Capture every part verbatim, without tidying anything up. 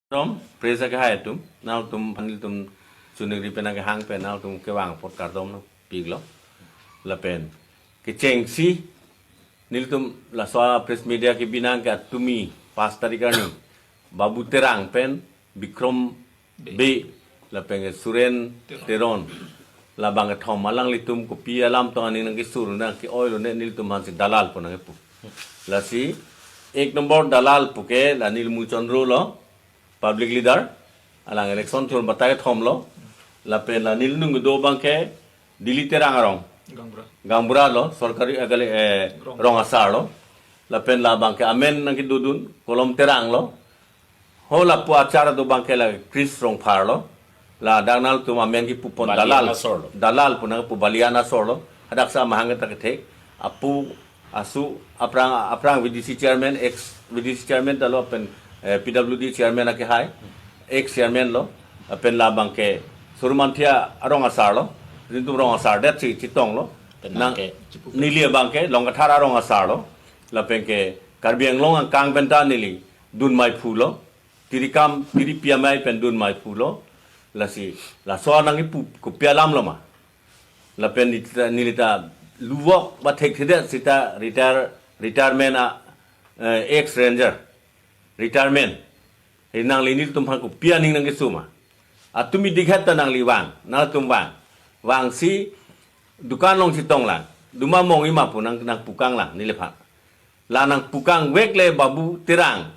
Kardom, press akehai atum, nangtum, nelitum chuningri pen akehang pen, nangtum kevang apot kardom nangpiklo. Lapen kechengsi nelitum laso press meet kebi nang ke atumi pas tarik arni Babu Terang pen Bikrom Bey, lapen ke Suren Teron, labang kethom alanglitum kopi alam tong aning nangkesur nang ke-oilo ne, nelitum aphansi dalal pu nangkepu. Lasi ek nombor dalal puke la Nilmuchon Ro lo, public leader, alang election thur batai kethom lo. Lapen la nelitum kedo abang ke Dili Terang arong, Gaonbura. Gaonbura lo, sorkari agali, eh, Rong. Rong asar lo. Lapen labang ke amen nangkedodun Kolom Terang lo. Ho lapu achar do abang ke la Chris Rongphar lo. Ladak nangtum amen kepupon Balian dalal. Asor lo. Dalal pu nangpu Balian asor lo. Hadak sa mahang ta kethek. Apu asu aphrang, aphrang V D C chairman, ex V D C chairman ta lo pen, eh, P W D chairman akehai, ex chairman lo, pen labang ke Surmanthia arong asar lo, nelitum rong asar det si chetong lo. Pen nang nang ke neli abang ke Longkathar arong asar lo, lapen ke Karbi Anglong angkang pen ta neli dun mai phu lo, tirikam tiripi amei pen dun mai phu lo, lasi laso nangkepu kopi alam lo ma. Lapen neli ta, neli ta luvok ba thekthedet seta retire, retirement a, eh, ex ranger, retirement. Hi nangli nelitum aphan kopi aning nangkeso ma. Atumi dikhat ta nangli vang, nangtum vang. Vangsi dukan along chetong lang. Duma mong ima pu nang, nangpukang lang neliphan. La nangpukang vek le Babu Terang,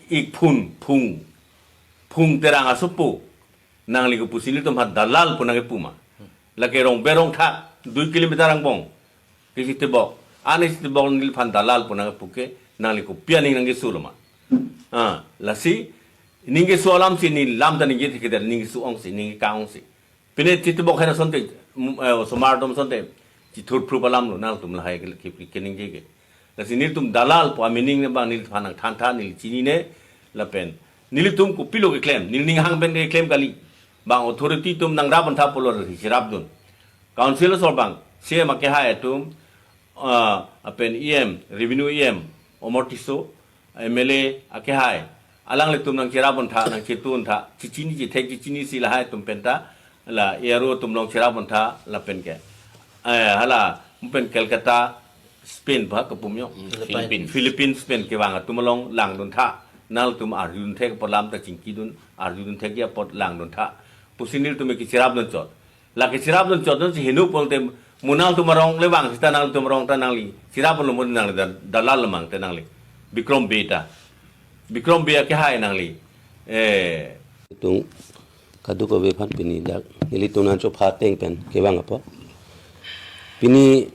ik phun, phung, phung Terang asopo. Nangli kopusi nelitum aphan dalal pu nangkepu ma. Lake Rongber Rongthak, dui kilometer angbong kechitebok. Ani chitebok neliphan dalal pu nangkepu ke, nangli kopi aning nangkeso lo ma. Ah, lasi ningkeso alamsi, neli lam ta ningje thekthedet, ningkeso ongsi, ningkang ongsi. Pine chitebok hena asonte, mm, eh, osomar atum asonte chithurphrup alam lo, nangtum lahai ke, ke, ke, keningje ke. Lasi nelitum dalal pu a-meaning ne bang neliphan nangthantha, neli chinine, lapen nelitum kopilo keklem, neli ninghang pen keklem kali. Bang authority atum nangrap-ontha pulo cherapdun. Council asor bang, C M akehai atum, ah, lapen E M, Revenue E M, Omor Tisso, M L A akehai, alanglitum nangcherap-ontha, nangchetun-ontha, chechini chethek chechinisi lahai atum penta, la A R O atum along cherap-ontha, lapen ke, eh, hala, pen Calcutta, Spain ba kapum yo. Mm, Philippines. Philippines. Philippines pen kevang atum along langduntha. Nangtum arjudun thek apot lam ta chingkidun, arjudun thek apot langduntha pusi nelitum kecherapdun chot. Lake cherapdun chot non si hinu pulote mo nangtum arong le vang seta nangtum arong ta nangli cherap lo mo nangli da-, dalal lo mang te nangli. Bikrom Bey ta. Bikrom Bey akehai nangli. Eh. Tung kadokave aphan pini dak nelitum nangchopha ateng pen kevang apot. Pini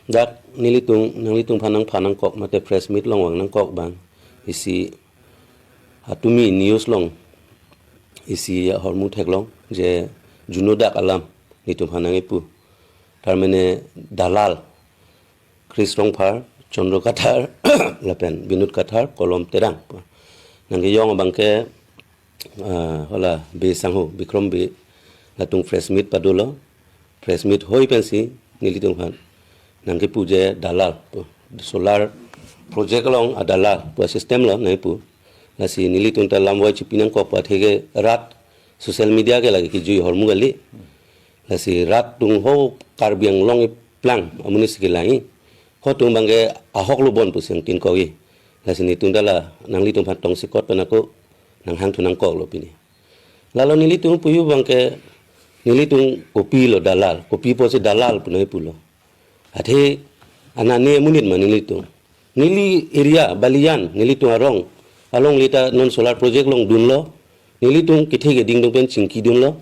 dak nelitum, nanglitum aphan nangphan nangkok mate press meet along vang nangkok abang isi atumi news along isi ahormu theklong je juno dak alam nelitum aphan nangkepu. Tar mane dalal Chris Rongphar, Chandra Kathar, lapen Binod Kathar, Kolom Terang. Nangkejong abang ke, ah, hala Bey sangho, Bikrom Bey, latum press meet padolo, press meet hoi pensi, nelitum aphan nangkepu je dalal, solar project along adalal, pu system lo nangkepu. Lasi nelitum ta lamvoi chipi nangkok pu atheke rat social media ke lake kejui ahormu kali. Lasi rat atum ho Karbi Anglong eplang amonit si kelang-i. Ho atum abang ke ahok lo bon pusi nangtingkok-i. Lasi nelitum ta la nanglitum aphan tongsekot pen ako nanghangthu nangkoklo pini. Lalo nelitum puyu abang ke nelitum kopilo dalal, kopi pusi dalal pu nangpulo. Athe anani amonit ma nelitum. Neli area Balian, nelitum arong along lita non solar project along dunlo. Nelitum kethe keding atum pen chingkidunlo.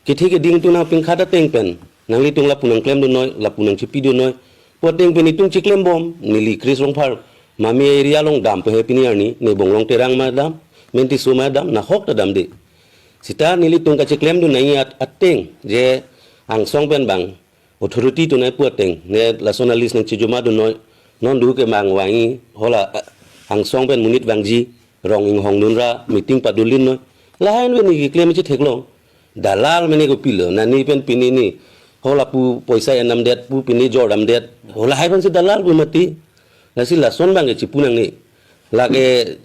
Kethe keding atum nangpingkhat ateng pen nanglitum lapu nangklemdun noi, lapu nangchipidun noi pu ateng pen itum chiklem bom, neli Chris Rongphar Mami area along dam pu he pini arni, ne Bonglong Terang ma dam, Menti Tisso ma dam, nahok ta damde. Seta nelitum kachiklemdun nangji at-, ateng je angsong pen bang authority atum nangpu ateng, ne lason a-list nangchijumadun noi, non duke mang vang-i, hala, eh, angsong pen monit vangji, rong inghongdun ra, meeting padolin noi. Lahai pen neli keklem chitheklong. Dalal mene kopilo, nani pen pini ni, hala pu poisa endamdet, pu pini jordamdet. Hala lahai pensi dalal pu mati. Lasi lason abang ke chipu nangne. Lake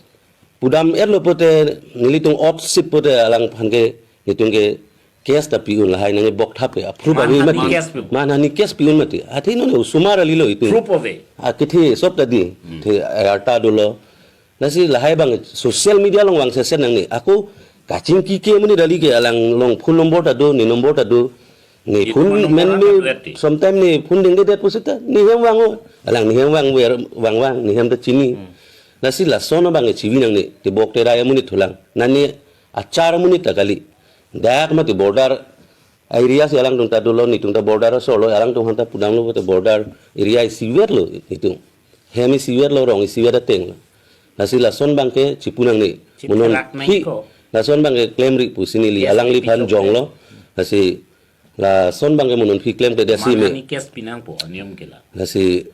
pudam erlo pote nelitum otsip pote alangphan ke netum ke case ta pi-un lahai nangkebok thap ke approve. Manhani avi mati. Case pi-un. Manhani case pi-un mati. Athe non osomar kali lo itum. Proof ave. Akethe sob ta di. Hmm. The arta dolo. Lasi lahai abang social media along vangse se nangne. Ako kachingki ke amonit kali ke alang along phone number ta do, ne number ta do. Ne phone, phone number men ta me do ati. Sometime ne phone dengdedet pusita, ne hem vang-o. Alang ne hem vang ver, vang vang, ne hem ta chini. Hmm. Lasi lason abang chivi nangne, tebok terai amonit thulang. Nani achar amonit ta kali. Dak mati border area si alangtum ta dolo, netum ta border asor lo, alangtum aphan ta pudamlo te border area isivet lo netum. Hem isivet lo, rong isivet ateng lo. Lasi lason abang ke chipu nangne. Chiphelak nang phi ko. Lason abang ke klemri pusi neli, yes, alangli phan chok jonglo. Lasi lason abang ke mo non phi klemkledet si me. Manhani case pi nangpo, aniyom ke la. Lasi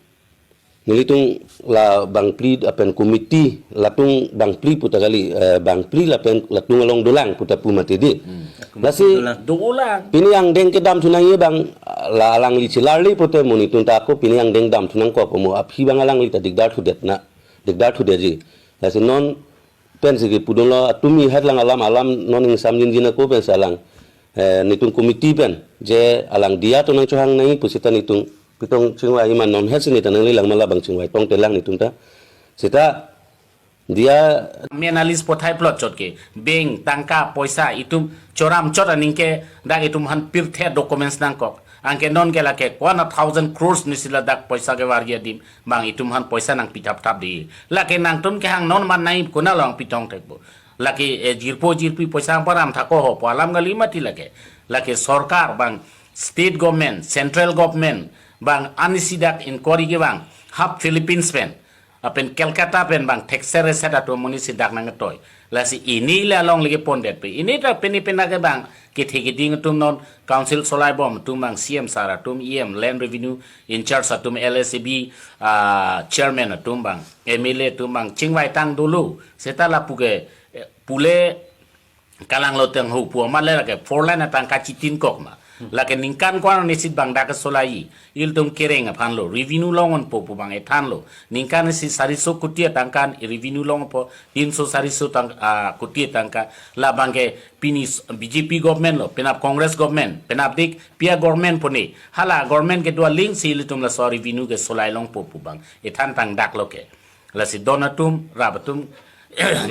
nelitum la bangphli lapen committee, latum bangphli puta kali, eh, bangphli lapen latum along dolang puta pu mati di. Hmm. Lasi dolang. Pini angdeng kedam thu nangji abang, la alangli chelarli pote mo netum ta ako pini angdeng dam thu nangkok mo aphi abang alangli ta dikdar thudet na, dikdar thudetji. Lasi non pensi kepudunlo atumi het lang alam alam non ingsam jinjin ako pensi alang. Eh, netum committee pen je alang diya to nangchohang nangji pusita netum pitong chingvai ma non het si neta nangli lang ma labang chingvai tong telang netum ta. Seta diya. Main alis pothai plot chot ke. Bank, tangka, poisa, itum choram chot aning ke dak itum aphan pirthe documents nangkok. Anke non ke lake one thousand crores nisi ladak poisa kevarji adim abang itum aphan poisa nangpi thap thap di. Lake nangtum kehang non man nai konat along pitong thekpo. Lake, eh, jirpo jirpi poisa param thako ho pu alam kali mati lake. Lake sorkar abang, state government, central government abang anisi dak inquiry kevang, half Philippines pen, lapen Calcutta pen abang thekser reset atum amonit si dak nangtoi. Lasi pini le alongle kepondetpe. Pini ta pini pina ke abang kethe keding atum non council solai bom atum abang C M sir atum, E M, land revenue in charge atum, L S A B, ah, chairman atum abang, M L A atum abang chingvai tang dolo. Seta lapu ke, eh, pule kalanglo tangho pu amat le lake four lane atangka chitinkok ma. Hmm. Lake ningkan ko-an nisit abang dak kesolai. Ilitum kereng aphan lo, revenue long-unpo pu abang ethan lo. Ningkan isi sariso kuti atangka revenue long-unpo, tinso sariso tang, ah, kuti atangka. Labang ke pini s-, B J P government lo, penap Congress government, penap dik pia government pone. Hala government kedo aling si ilitum laso revenue kesolai longpo pu abang ethan tang dak lo ke. Lasi don atum, rap atum,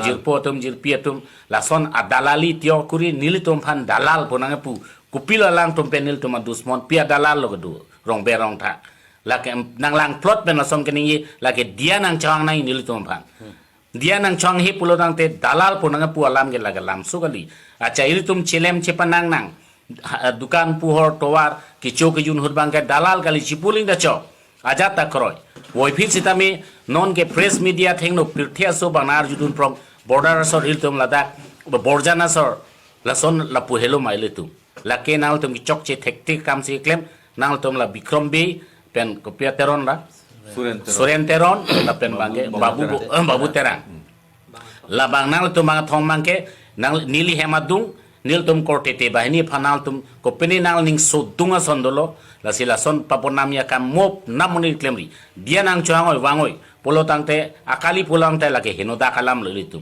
jirpo atum, jirpi atum, lason adalali tiok kuri nelitum aphan dalal pu nangpu. Kopilo alangtum pen nelitum adusmon, pi adalal lo kedo, rong berong thak. Lake nanglang plot pen lason keningje, lake diya nangchohang nangji nelitum aphan. Diya nangchohanghe pulo tangte dalal pu nangpu alam ke lake lamso kali. Acha ilitum chelem chepanang nang. Ha, dukan puhor tovar kecho kejun ahut abang ke dalal kali, chipuling da chok. Ajat ta kroi. Voiphit sitame non ke press media athengno pirthe aso abang arjudun prong border asor ilitum ladak, borjan asor lason lapu helo ma ilitum. Lake nangtum kechokche thektik kam si klem, nangtum la Bikram Bey pen kopi a Teron la? Suren Teron. Suren Teron, lapen abang ke Babu Babu, Terang. Bo-, eh, Babu Terang. Hmm. Labang nangtum abang athong abang ke, nang neli hem adung, nelitum korte te banghini aphan nangtum kopine nangning sodung ason dolo, lasi lason pabonam ya kam mop nam monit klemri. Diya nangchohang-oi vang-oi pulo tangte, akali pulo tangte lake henodak alam lo ilitum.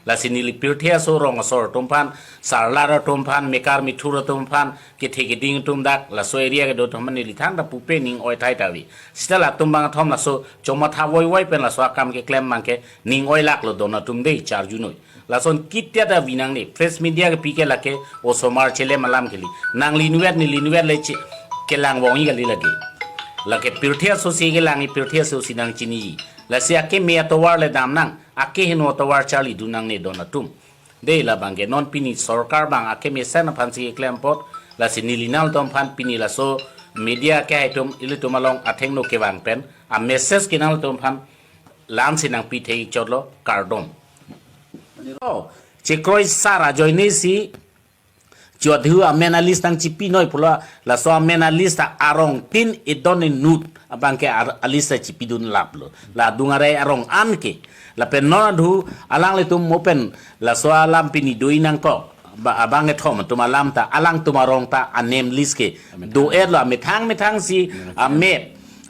Lasi neli pirthe aso rong asor atum aphan, sarlar atum aphan, mekar mithur atum aphan, kethe keding atum dak, laso area kedo atum aphan neli thangta pupe ning oi thai ta ave. Seta latum abang athom laso chomatha voi voi pen laso akam keklem abang ke ning oi lak lo don atum dei charjunoi. Lason kitia ta vi nangne, press media kepi ke lake osomar chelem alam kali. Nangli inutvet neli inutvet le che-, kelang vongji kali lake. Lake pirthe aso si kelangji, pirthe aso si nangchiniji. Lasi akeme atovar le dam nang, akeheno atovar charlidun nangne don atum. Dei labang ke non pini sorkar abang akemesen aphan si keklem apot, lasi neli nangtum aphan pini laso media kehai atum ilitum along athengno kevang pen a message ke nangtum aphan la-an si nangpi thei chotlo, kardom. Oh, chekroi sar ajoine si Jodhu amen alis nangchipinoi pulo, laso amen alis ta arong tin idon inut abang ke ar-, alis ta chipidun lap lo. La adung arai arong an ke. Lapen non adhu alanglitum mo pen laso alam pini doi nangkok. Ba abang ethom atum alam ta, alangtum arong ta anem lis ke. Amen. Do-et lo, amethang methang si, amen, amet.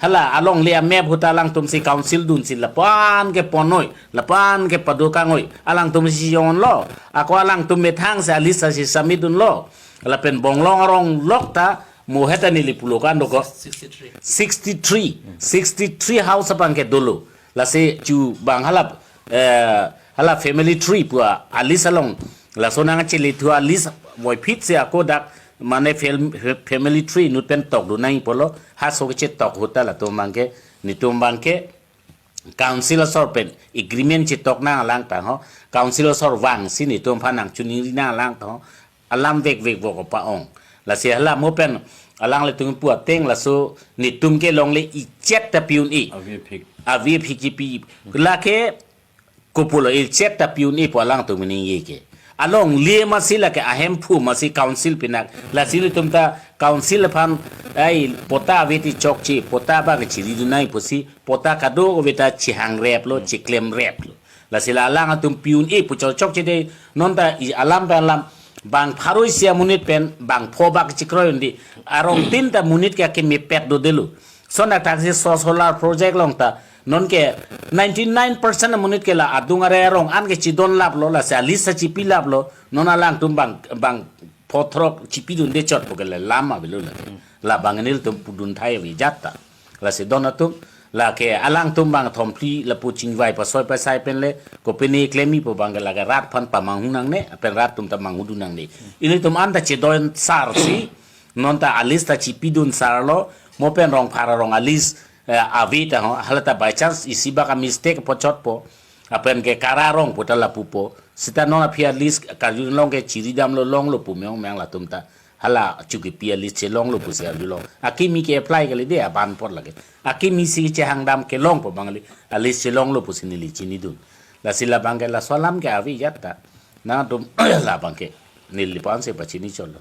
Hala alongle a-map ahut ta alangtum si council dunsi lapu-an ke ponnoi, lapu-an ke padokangoi, alangtum si jonglo, ako alangtum methang si a-list si submit dunlo. Lapen Bonglong arong lok ta mo heta neli pulo kan doko. Sixty-three. Sixty-three, sixty-three house abang ke dolo. Lasi chu bang hala, eh, hala family tree pu a-list along. Laso nangchelithu a-list voiphit si ako dak mane fam-, family tree inut pen tokdun nangji pulo. Halaso kachetok ahut ta latum abang ke, netum abang ke council asor pen agreement chetok nang alangtum ho. Council asor vangsi netum aphan nangchiningri nang alangtum ho. Alam vekvek vok pa-ong. Lasi hala mo pen alanglitum pu ateng laso netum ke longle ichet ta pi un-e. Avi aphik. Avi aphik chipi. Lake kopulo ichet ta pi un-e pu alangtum ningje ke. Alongle masi lake ahemphu masi council pinak. Lasi netum ta council aphan ai patta ave ti chokche, patta abang chiridun nangji pusi, patta kadokave ta chihang replo, chiklem replo. Lasi la alangtum pi un-e pu chokche de, non ta i alam pen alam bang pharo isi amonit pen bang pho bak chikroi un-e. Arong tin ta monit ke akemepet dodelo. Lason athaksi so-, solar project along ta non ke ninety-nine percent amonit ke la adung are arong an ke chidon laplo, lasi a-list ta chipi laplo. Non alangtum bang, bang pho throk chipidunde chot pu ke la lam avelo la. Labang nelitum pudun thai ave ajat ta. Lasi don atum, lake alangtum bang thomphli lapu chingvai pasoi pasai pen le, kopine klemji pu abang ke lake rat aphan pamanghu nangne, lapen rat atum ta manghudun nangne. Ilitum an ta chedon sar si, non ta a-list ta chipidun sarlo, mo pen Rongphar arong a-list, eh, ave ta ho, hala ta by chance isi bak a-mistake pu chotpo, lapen ke Kara arong pu ta lapupo, seta non aphi a-list karjulong ke chiridamlo longlo pu meng meng latum ta. Hala chu kipi a-list chelonglo pusi arjulong. Akimi ke-apply kali de aban apot lake. Akimi si chehangdam kelong pu abang kali. A-list chelonglo pusi neli chinidun. Lasi labang ke laso alam ke ave ajat ta. Nangtum labang ke neli pu-an si pachini chotlo.